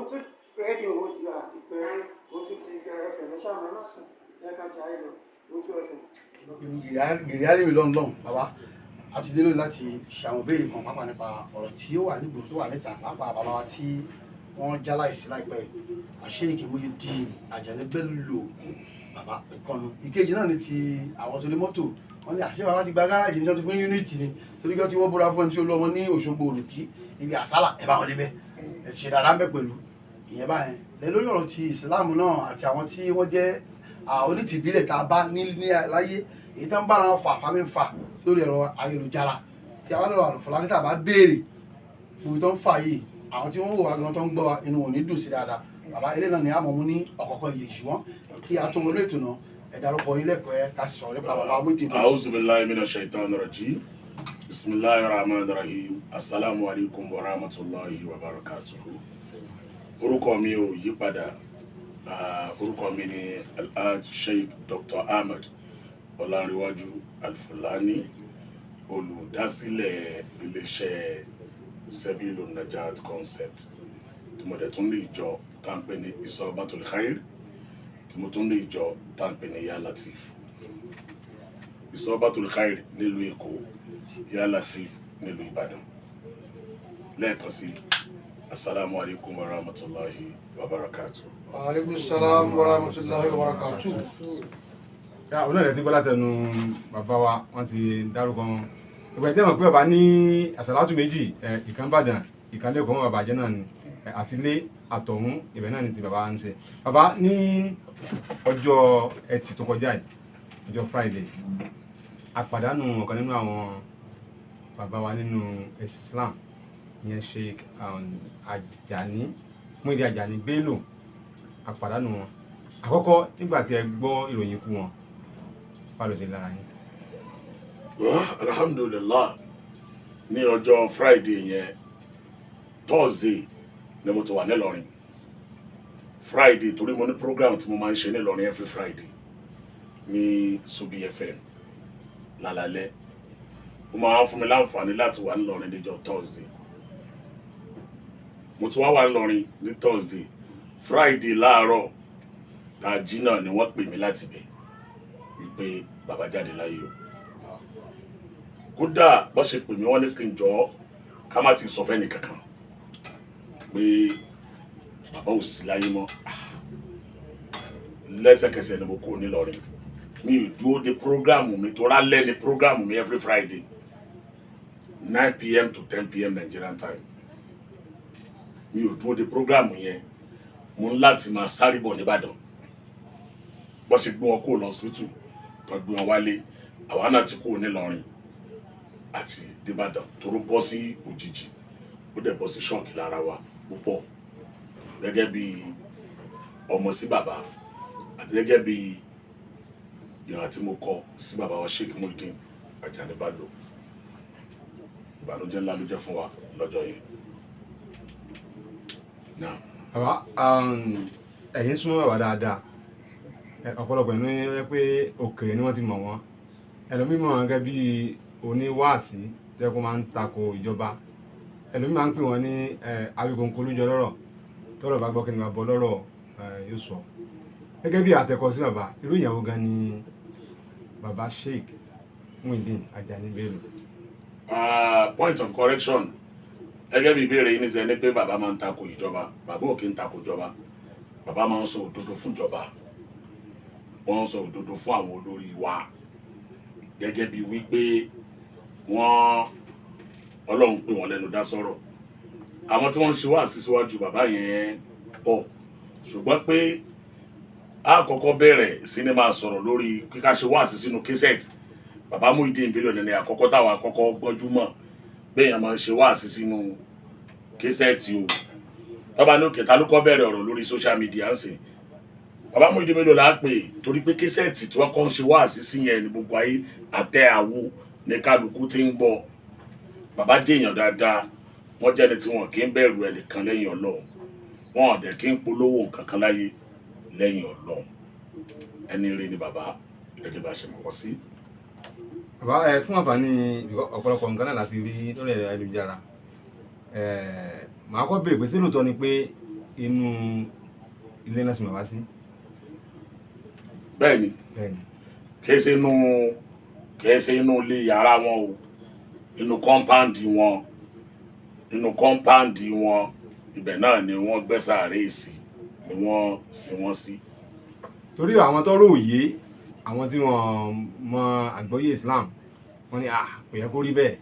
Owótú rédíò ó ti àti pé Owótú ti FM. Ẹ ṣáà ẹ má sùn, ẹ ká jayé lọ. Owótú FM. Gèrè alimi lọ́n lọ́n. Bàbá, a ti dé lónìí láti ṣe àwọn ìbéèrè kan, pàápàá nípa ọ̀rọ̀ tí ó wà nígboro, tó wà níta, pàápàá bàbá wa tí wọ́n jáláìsí láìpẹ́, Sheikh Muyideen Ajani Bello. Bàbá ìkànnù ìkejì náà ni ti àwọn tó ní mọ́tò. Wọ́n ní àṣẹ bàbá ti gba gáràjì ní sọ́tún fún unity ni, torí kí wọ́n ti wọ́n búra fún ẹni tí ó lọ́ wọn ní Òṣogbo Òrùkí ibi àsálà. Ẹ̀ bá wọn débẹ̀, ẹ̀ sì ṣe dáadáa ń bẹ̀ pẹ̀lú ìyẹn báyẹn lẹ. Lórí ọ̀rọ̀ ti ìsìláàmù náà àti àwọn tí wọ́n jẹ́ onítìbílẹ̀ tá a bá ní láyé, èyí tó ń bára wọn fà fámi ń fà lórí ẹ̀rọ ayélujára tí a bá lọ́rọ̀ àlùfọ́lá níta bá béèrè gbogbo tó ń fà yìí, àwọn tí wọ́n wò wá gan tó ń gbọ́ wa, inú wọn ò ní dùn sí dáadáa. Bàbá, ilé náà ni àmọ́ mú ní ọ̀kọ̀ọ̀kan iye, ṣùgbọ́n kí a tó wọlé ètò náà, ẹ dárúkọ yín lẹ́kọ̀ọ́, ká sì sọ̀rọ̀ nípa bàbá Muyideen. أعوذ بالله من الشيطان الرجيم، بسم الله الرحمن الرحيم. السلام عليكم ورحمة الله وبركاته. Orúkọ mi ò yí padà. Orúkọ mi ni Alhaj Sheikh Dr. Ahmed Ọlánrewájú Alfulani, olùdásílẹ̀ iléeṣẹ́ Sebilu Najat Concept, tí mo dẹ̀ tún ní ìjọ tá à ń pè ní Isobatul Khair, tí mo tún ní ìjọ tá à ń pè ní Ya Latif. Isobatul Khair nílùú Èkó, Ya Latif nílùú Ìbàdàn. Lẹ́ẹ̀kan sí, السلام عليكم ورحمة الله وبركاته. وعليكم السلام ورحمة الله وبركاته. Yà, òun náà lè ti gbọ́ látẹnu bàbá wa, wọ́n ti dárúkọ wọn. Ìgbà tí wọ́n pé bàbá ní àsàlátù méjì, ìkan Ìbàdàn, ìkan lẹ́kọ̀ọ́ wọn, bàbá jẹ́ náà ni àti ilé àtọ̀hún ibẹ̀ náà ni ti bàbá ń ṣe. Bàbá, ní ọjọ́ Ẹtì tó kọjá yìí, ọjọ́ Friday, a pàdánù ọ̀kan nínú àwọn bàbá wa nínú ẹ̀sìn Islam, ìyẹn Sheikh Ajani Muyideen Ajani Bello. A pàdánù wọn. Àkọ́kọ́, nígbà tí ẹ gbọ́ ìròyìn ikú wọn, báwo ló ṣe lára yín? Well, alhamdulillah, ní ọjọ́ Friday yẹn, Thursday ni mo ti wà nílọrin. Friday, torí mo ní program tí mo máa ń ṣe nílọrin every Friday ní Subi FM lálálẹ́, ó máa ń fún mi láǹfààní láti wà nílọrin níjọ́ Thursday. Mo ti wá wà nílọrin ní Thursday. Friday láàárọ̀ tá a jí náà ni wọ́n pè mí láti bẹ̀ wípé bàbá jáde láyé o. Kódà bó ṣe pè mí, wọ́n ní kí n jọ ká má ti sọ fẹ́ni kankan pé bàbá ò sí láyé mọ́. Lẹ́sẹ̀kẹsẹ̀ ni mo kúrò nílọrin. Mi ò dúró de program mi tó rálẹ̀ ní program mi every Friday, 9 p.m. to 10 p.m. Nigerian time. Mi ò dúró de program yẹn, mo ń láti máa sáré bọ̀ nìbàdàn. Bó ṣe gbé wọn kúrò lọ́sibítù tó gbé wọn wálé, àwa náà ti kúrò nílọrin àti dìbàdàn, toró bọ́ sí òjijì, ó dẹ̀ bọ́ sí shock lára wa púpọ̀, gẹ́gẹ́ bí ọmọ sí bàbá àti gẹ́gẹ́ bí ìhà tí mo kọ sí bàbá wa Sheikh Muyideen Ajani Bello. Ìbànújẹ́ ńlá ló jẹ́ fún wa lọ́jọ́ yẹn náà. Bàbá, ẹ̀yin súnmọ́ bàbá dáadáa. Ọ̀pọ̀lọpọ̀ ní ẹ pé òkèèrè ni wọ́n ti mọ̀ wọ́n. Ẹlòmíì mọ̀ wọ́n gẹ́gẹ́ bí oníwàásí tó yẹ kó máa ń tako ìjọba. Ẹlòmíì máa ń pè wọ́n ní Awíkonko lójú ọlọ́rọ̀, tọ́rọ̀ bá gbọ́ kí ni máa bọ́ lọ́rọ̀ yóò sọ. Gẹ́gẹ́ bí àtẹ̀kọ́ sí bàbá, irú ìyàwó gan ni bàbá Sheikh Muyideen Ajani Bello? Point of correction, gẹ́gẹ́ bí ìbéèrè yìí ní sẹ́ni pé bàbá máa ń tako ìjọba. Bàbá ò kí ń tako ìjọba. Bàbá máa ń sọ òdodo fún ìjọba, wọ́n ń sọ òdodo fún àwọn olórí wa, gẹ́gẹ́ bí wípé wọ́n Ọlọ́run pè wọ́n lẹ́nu dá sọ̀rọ̀. Àwọn tí wọ́n ń ṣe wáàsí síwájú bàbá yẹn pọ̀, ṣùgbọ́n pé a kọ́kọ́ bẹ̀rẹ̀ sí ni máa sọ̀rọ̀ lórí kíká ṣe wáàsí sínú cassette, bàbá Muyideen Bello ní àkọ́kọ́ táwa àkọ́kọ́ gbọ́njú mọ̀ béèyàn máa ń ṣe wáàsí sínú cassette o. Tọ́ba ní òkè, ta ló kọ́ bẹ̀rẹ̀ ọ̀rọ̀ lórí social media ń sìn? Bàbá Muyideen Bello là á pè, torí pé cassette tí wọ́n kọ́ ń ṣe wáàsí sí yẹn ní gbogbo ayé àtẹ àwo ní kálukú ti ń gbọ́. Bàbá jẹ́yàn dáadáa, wọ́n jẹ́ni tí wọn kì í bẹ̀rù ẹnìkan lẹ́yìn Ọlọ́run, wọn ò dẹ̀ kí ń polówó nǹkan kan láyé lẹ́yìn Ọlọ́run. Ẹni rí ni bàbá, gẹ́gẹ́ bá ṣe mọ̀ wọ́n sí. Bàbá, ẹ fún àǹfààní ọ̀pọ̀lọpọ̀ nǹkan náà láti rí lórí ẹ̀rọ ayélujára, ẹ màá kọ́ béèrè pé ṣé lóòótọ́ ni pé Inú ilé náà sì bàbá sí. Bẹ́ẹ̀ ni. Bẹ́ẹ̀ ni. Kìí ṣe inú ilé yàrá wọn o, inú compound wọn, inú compound wọn, ibẹ̀ náà ni wọ́n gbẹ́ sàárè sí, ni wọ́n sin wọ́n sí. Torí àwọn tọ́rọ̀ òye, àwọn tí wọ́n mọ àgbọ́yé Islam, wọ́n ní, ah, kò yẹ kó rí bẹ́ẹ̀,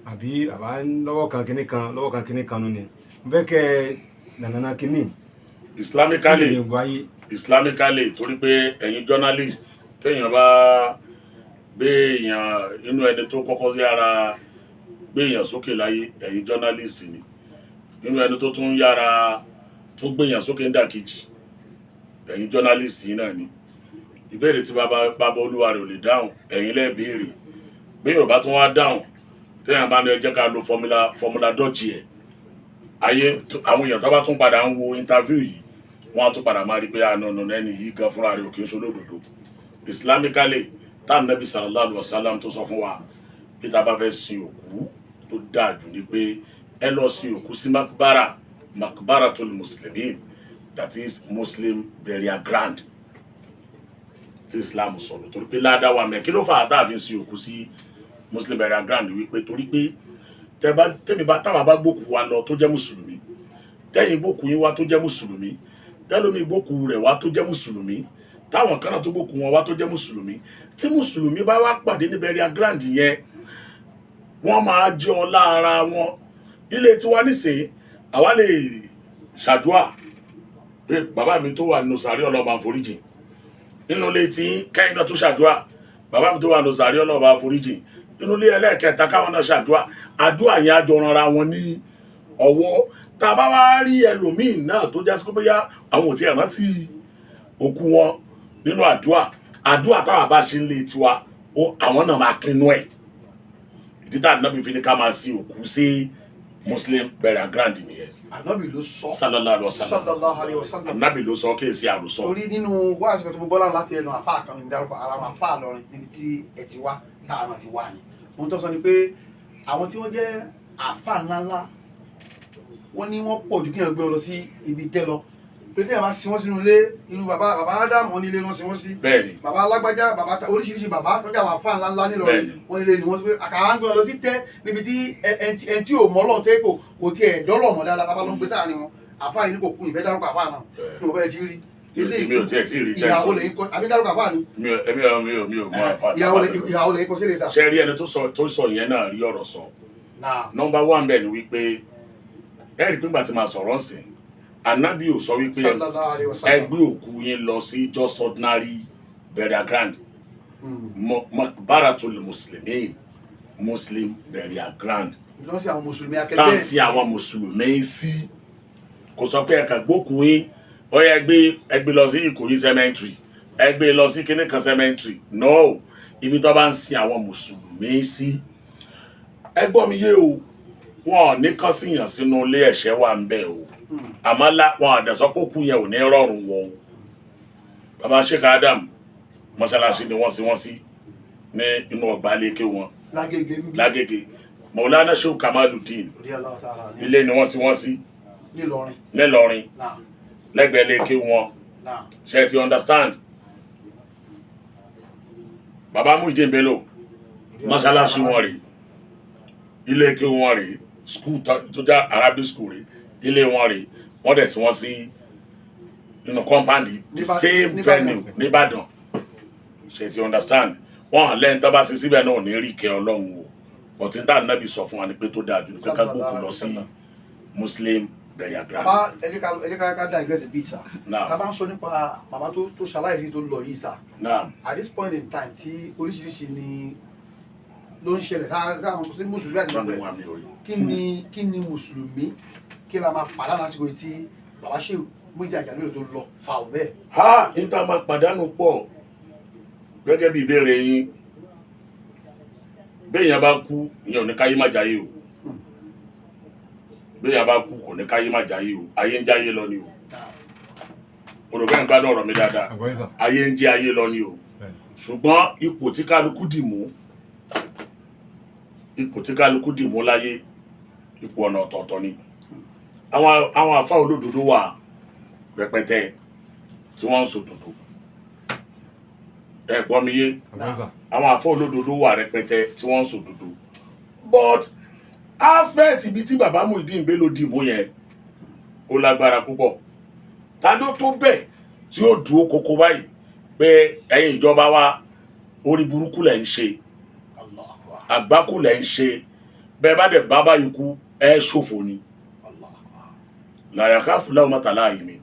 àbí bàbá lọ́wọ́ kan kinní kan, lọ́wọ́ kan kinní kan nù ni. Mo fẹ́ kẹ́ ẹ nànàna kinní Islamically, kí lè wáyé. Islamically, torí pé ẹ̀yin journalist, téèyàn bá gbé èèyàn inú ẹni tó kọ́kọ́ yára gbé èèyàn sókè láyé, ẹ̀yin journalist ni. Inú ẹni tó tún yára tún gbé èèyàn sókè ńdàkejì, ẹ̀yin journalist yìí náà ni. Ìbéèrè tí bàbá bàbá olúwa rẹ̀ ò lè dáhùn, ẹ̀yin lẹ́ẹ̀ béèrè. Bí Yorùbá tún wá dáhùn, téèyàn bá ní ẹ jẹ́ ká lo formula dọ́jì ẹ̀ ayé, àwọn èèyàn tó bá tún padà ń wo interview yìí, wọ́n á tún padà máa rí pé àná ọ̀nà ẹni yìí gan fúnra rẹ̀ ò kí ń ṣolódodo. Islamically, tá Nàbí sallallahu alaihi wasallam tó sọ fún wa bí tá a bá fẹ́ sin òkú, tó dáa jù ni pé ẹ lọ sin òkú sí makbara, makbaratul muslimin, that is Muslim burial ground, tí Islam sọ̀rọ̀. Torí pé ládàá wà mẹ́. Kí ló fà á tá a fi sin òkú sí Muslim burial ground? Wípé torí pé tẹ bá tẹmí bá táwa bá gbókù wa lọ tó jẹ́ mùsùlùmí, tẹ́yìn gbókù yín wá tó jẹ́ mùsùlùmí, tẹ́lómi gbókù rẹ̀ wá tó jẹ́ mùsùlùmí, táwọn kan náà tó gbókù wọn wá tó jẹ́ mùsùlùmí, tí mùsùlùmí bá wá pàdé ní burial ground yẹn, wọ́n máa jẹ́ ọlá ara wọn. Ilé tiwa nísìnyí, àwa lè ṣàdúà pé bàbá mi tó wà nínú sàárè, Ọlọ́run bá ń foríjìn. Nínú ilé tí kẹ́yìn náà tún ṣàdúà, bàbá mi tó wà nínú sàárè, Ọlọ́run bá foríjìn. Nínú ilé ẹlẹ́ẹ̀kẹta, káwọn náà ṣàdúà. Àdúà yẹn á jọ ranra wọn ní ọwọ́. Tá a bá wá rí ẹlòmíì náà tó jásí pé bóyá àwọn ò tiẹ̀ rántí òkú wọn nínú àdúà, àdúà táwa bá ṣe ń lé tiwa, àwọn náà máa pinnu ẹ̀. Ìdí tá Ànábì fi ní ká máa sin òkú sí Muslim burial ground nìyẹn. Ànábì ló sọ. Sallallahu alaihi wasallam. Sallallahu alayhi wa sallam. Ànábì ló sọ, kí èsì àròsọ. Torí nínú wáàsí kan tó mo gbọ́ láti ẹnu àfáà kan ní dárúkọ ara àwọn àfáà lọrin níbi tí ẹ ti wá, táwọn náà ti wá ni, ohun tó sọ ni pé àwọn tí wọ́n jẹ́ àfáà ńláńlá, wọ́n ní wọ́n pọ̀ ju kí wọ́n gbé wọn lọ sí ibi tẹ́ lọ, pé tí wọ́n bá sin wọ́n sínú ilé, irú bàbá bàbá Ádámù, wọn ní ilé wọn sin wọ́n sí. Bàbá alágbájá, bàbá oríṣiríṣi bàbá tọ́jú àwọn àfáà ńláńlá nílọrin, wọ́n nílé ni wọ́n sọ pé àkàrà ń gbé wọn lọ sí tẹ́ níbi tí ẹ tí ò mọ́ lọ́n tẹ́ kò tiẹ̀ dọ́lọ̀ mọ́ dáadáa, bàbá ló ń gbé sáà ni wọn. Àfáà yìí ní kò kún ìfẹ́ dárúkọ àfáà náà ní mo bẹ́ẹ̀ ti rí ilé. Mi ò tiẹ̀ tí ì rí Ìyàwó tẹ́sán. lè ń kọ́ àbí dárúkọ àfáà ni. Mi ò èmi ò mi ò mi ò mọ àfáà. Ìyàwó lè ń kọ́ sílé sà. Ṣe rí ẹni tó sọ yẹn náà rí ọ̀rọ̀ sọ. Náà. Number one bẹ́ẹ̀ ni wípé ẹ rí pé nígbà tí màá sọ̀rọ̀ ǹsìn, Ànábì ò sọ wípé Sallallahu alayhi wa ẹ sallam. gbé òkú yín lọ sí just ordinary burial ground. Makbaratul muslimin, Muslim burial ground. Lọ sí àwọn mùsùlùmí Tá à akẹgbẹ́. ń sí àwọn mùsùlùmí sí, kò sọ pé ẹ̀ka gbókùú yín, ó yẹ ẹgbẹ́ lọ sí Ìkòyí cemetery, ẹgbẹ́ lọ sí kíní kan cemetery. No, ibi tó bá ń sin àwọn mùsùlùmí sí. Ẹ gbọ́ mi yé o, wọn ò ní kán síyàn sínú ilé, ẹ̀ṣẹ̀ wà ń bẹ̀ o. Àmọ́ wọn àdẹ̀sọ́ kó kú yẹn ò ní rọrùn wọ o. Bàbá Sheikh Adam, mọ́ṣáláṣí ni wọ́n sí wọ́n sí ní inú ọgbà lékè wọn. Lágége ń bí. Lágége. Maulana Sheikh Kamaludin, Radiyallahu ta'ala ní ilé ni wọ́n sí wọ́n sí. Nílọrin. Nílọrin. Náà. Lẹ́gbẹ̀ẹ́ lékè wọn. Náà. Ṣe ti understand? Bàbá Muyideen Bello, mọ́ṣáláṣí wọn rèé, ilé ké wọn rèé, school tó jẹ́ Arabic school rèé, ilé wọn rèé. Wọ́n dẹ̀ sí wọ́n sí inú compound, the same Níbàdàn. venue nìbàdàn. Ṣe ti understand? Wọn hàn lẹ́yìn tó bá ṣe síbẹ̀ náà ò ní rí ìkẹ́ Ọlọ́run o. But tá Ànábì sọ fún wa ni pé tó dáa jù ní pé ká gbókùú lọ sí Muslim burial ground. Bàbá, ẹ jẹ́ ká digress a bit, sir. Now. Tá a bá ń sọ nípa bàbá tó ṣaláìsí, tó lọ yìí, sir, at this point in time tí oríṣiríṣi ni ló ń ṣẹlẹ̀ sáwọn sí mùsùlùmí àti Rán mi gbogbo ẹ̀, wá mi ò rí. Kí ni mùsùlùmí, kí la máa pàdánù lásìkò yìí tí bàbá ṣe Muyideen Àjàní Bello tó lọ fà ó bẹ́ẹ̀? Ha, níta máa pàdánù pọ̀. Gẹ́gẹ́ bí ìbéèrè yín, béèyàn bá kú, ìyẹn ò ní káyé má jáyé o. Béèyàn bá kú, kò ní káyé má jáyé o. Ayé ń jáyé lọ ni o. Mo rò bẹ́ẹ̀ ń gbádùn ọ̀rọ̀ mi dáadáa. Àgbọ̀yé sà. Ayé ń jẹ́ ayé lọ ni o. Ṣùgbọ́n ipò tí kálukú dì mú, ipò tí kálukú dì mú láyé, ipò ọ̀nà ọ̀tọ̀ọ̀tọ̀ ni. Àwọn àfa olódodo wà. rẹpẹtẹ tí wọ́n ń sòdodo. Ẹ gbọ́ mi yé? Àgbọ́yé sà. Àwọn àfọ olódodo wà rẹpẹtẹ tí wọ́n ń sòdodo, but aspect ibi tí bàbá Muyideen Bello dì mú yẹn, ó lágbára púpọ̀. Ta ló tó bẹ́ẹ̀ tí ó dúró koko báyìí pé ẹ̀yin ìjọba wa, orí burúkú lẹ̀ ń ṣe, Allah akbar. àgbákò lẹ̀ ń ṣe, bẹ́ẹ̀ bá dẹ̀ bá báyìí kú, ẹ ṣòfò ni? Allah akbar. Làyàká fúláwọ́ mọ́tàlá yìí ni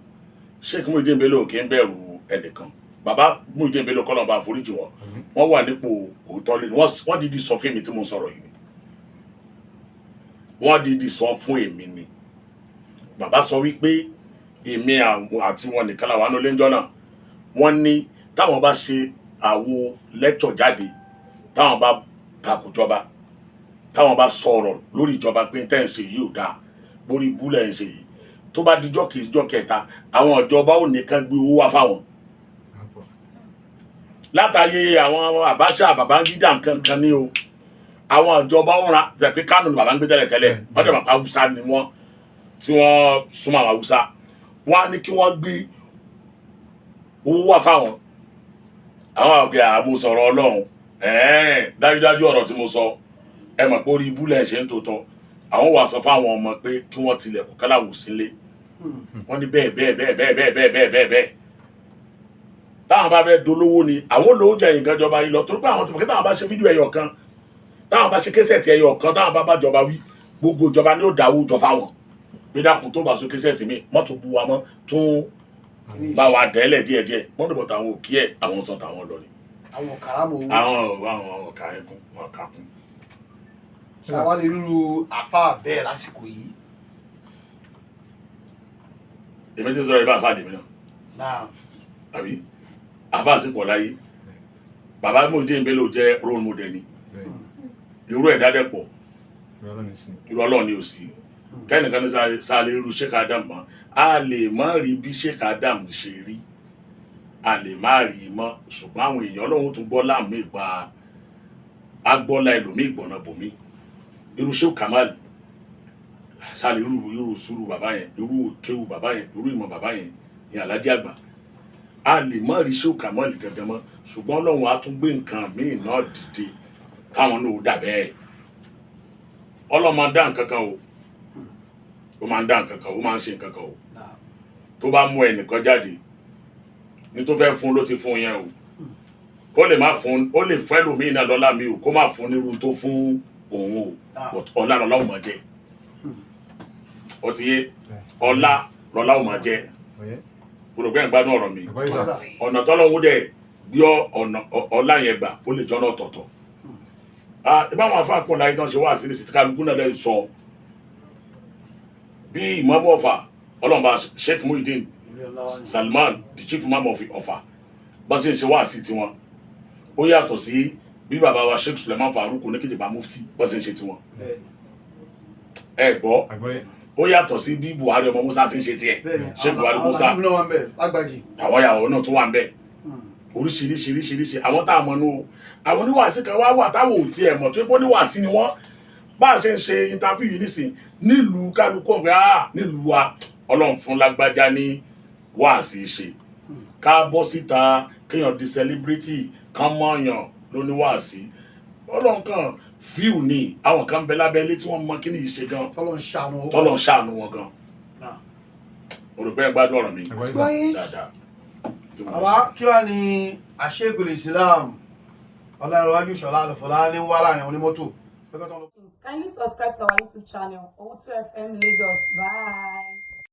Sheikh Muyideen Bello kì í bẹ̀rù ẹnìkan. Bàbá Muyideen Bello, kọ́nà bá foríjì wọn, wọ́n wà nípò òótọ́ lẹ́nu. Wọ́n dìídì sọ fún èmi tí mo sọ̀rọ̀ yìí ni, wọ́n dìídì sọ fún èmi ni. Bàbá sọ wípé èmi àwọn àti wọn nìkan làwọn àánú lẹ́jọ́ náà. Wọ́n ní táwọn bá ṣe àwo lẹ́tọ̀ jáde, táwọn bá takùjọba, táwọn bá sọ̀rọ̀ lórí ìjọba pé tẹ́ ń ṣe yìí ò dáa, bórí búlẹ̀ ń ṣe yìí, tó bá dijọ́ kìí jọ́ kẹta, àwọn ìjọba ò nìkan gbé owó wá fáwọn látàyè àwọn Abacha, Babangida, nǹkan kan ní o. Àwọn ìjọba ń ra tẹ̀ pé Kánò ni bàbá ń gbé tẹ́lẹ̀ tẹ́lẹ̀. Wọ́n dẹ̀ mọ̀ pé Haúsá ni wọ́n, tí wọ́n súnmọ́ àwọn Haúsá. Wọ́n á ní kí wọ́n gbé owó wá fáwọn. Àwọn àgbẹ̀ àmúsọ̀rọ̀ Ọlọ́run ẹ̀ẹ́n dájúdájú ọ̀rọ̀ tí mo sọ, ẹ mọ̀ pé orí ibú lẹ̀ ṣe ń tòótọ́. Àwọn wà sọ fáwọn ọmọ pé kí wọ́n tilẹ̀kùn káláwò sílé. Wọ́n ní bẹ́ẹ̀ bẹ́ẹ̀ bẹ́ẹ̀ bẹ́ẹ̀ bẹ́ẹ̀ bẹ́ẹ̀ bẹ́ẹ̀ bẹ́ẹ̀ bẹ́ẹ̀, táwọn bá fẹ́ dolówó ni àwọn olówó jẹ nǹkan jọba yìí lọ, torí pé àwọn tó mọ̀ pé táwọn bá ṣe fídíò ẹyọ kan, táwọn bá ṣe késẹ̀tì ẹyọ kan, táwọn bá bá jọba wí, gbogbo ìjọba ni ó dáwó jọ fáwọn pé dákun, tó bá so késẹ̀tì mi mọ́tò bu wa mọ́, tún bá wa dẹ́lẹ̀ díẹ̀díẹ̀. Wọ́n dìbò táwọn òkí ẹ̀, àwọn sọ táwọn lọ ni. Àwọn kàrámù owó. Àwọn ọ̀kà ẹ̀kún wọn kà kún. Ṣàwọn lè rúru àfa bẹ́ẹ̀ lásìkò yìí? Èmi ti sọ̀rọ̀ ibà àfa lèmi náà. Náà. Àbí àfa sì pọ̀ láyé. Bàbá Muyideen Bello jẹ́ role model ni. Irú ẹ̀dá dẹ̀ pọ̀. Irú Ọlọ́run ni ò sí. Kẹ́nìkan ní sáà lè irú Sheikh Adam mọ́, a lè má rí bí Sheikh Adam ṣe rí, a lè má rí i mọ́, ṣùgbọ́n àwọn èèyàn Ọlọ́run tún gbọ́ láàmú ìgbà agbọ́lá ẹlòmíì gbọ̀nà bòmí. Irú Sheikh Kamal, sáà lè irú sùúrù bàbá yẹn, irú kéwù bàbá yẹn, irú ìmọ̀ bàbá yẹn ní Alájí Àgbà. A lè má rí Sheikh Kamal gangan mọ́, ṣùgbọ́n Ọlọ́run á tún gbé nǹkan míì náà dìde táwọn náà ó dà bẹ́ẹ̀. Ọlọ́run máa dá nǹkan kan o, ó máa ń dá nǹkan kan, ó máa ń ṣe nǹkan kan o. Náà. Tó bá mú ẹnìkan jáde ní tó fẹ́ fún ló ti fún yẹn o, ó lè má fún, ó lè fún ẹlòmíín náà lọ́lá mi o, kó má fún nírú tó fún òun o. But ọlá lọ́lá ò máa jẹ́. Ó ti yé? Ọlá lọ́lá ò máa jẹ́. Gbọ́dọ̀ gbẹ́ ìgbádùn ọ̀rọ̀ mi. Ọ̀nà tọ́lọ́hún dẹ̀ gbé ọ̀nà ọlá yẹn gbà, ó lè jọ́nà ọ̀tọ̀ọ̀tọ̀. Ìbáwọn afáàpọ̀ láyé tán ṣe wá sí ní sí kálukú náà lẹ́yìn sọ bí ìmáàmù Ọ̀fà, ọlọ́mọba Sheikh Muyideen Salman, the chief imam of Ọ̀fà, bá ṣe ń ṣe wá sí tiwọn, ó yàtọ̀ sí bí bàbá wa Sheikh Suleiman Farouk oníkejìbá mufti bá ṣe ń ṣe tiwọn. Ẹ gbọ́, ó yàtọ̀ sí bí Buhari ọmọ Musa ṣe ń ṣe tiẹ̀, Sheikh Buhari Musa. Àwọn náà wà ń bẹ̀ lágbàjì. Àwọn ìyàwó náà tún wà ń bẹ̀ oríṣiríṣiríṣiríṣi. Àwọn tá a mọ̀ nù o, àwọn oníwàásí kan wá wà táwọn ò tiẹ̀ mọ̀ tó pé oníwàásí ni wọ́n. Bá a ṣe ń ṣe interview yìí nísìn, nílùú kálukú ọ̀gbẹ́ á nílùú wa, Ọlọ́run fún lágbájá ní wàásí ṣe, ká bọ́ síta kéèyàn di celebrity kan mọ̀ọ́yàn lóníwàásí. Ọlọ́run kan fíù ní àwọn kan bẹ lábẹ́lé tí wọ́n mọ kí ni yìí ṣe gan. Tọ́lọ́ ń ṣàánú. Tọ́lọ́ ń ṣàánú wọn gan. Náà. Mo rò pé ẹ gbádùn ọ̀rọ̀ mi dáadáa. Tí mo lọ Bàbá, kí wàá ní Àṣekul Islam Ọlárẹ̀wájú Ṣọlá Àlùfọlá ní wà láàrin onímọ́tò. Kindly subscribe to our YouTube channel, O2FM Lagos. Bye.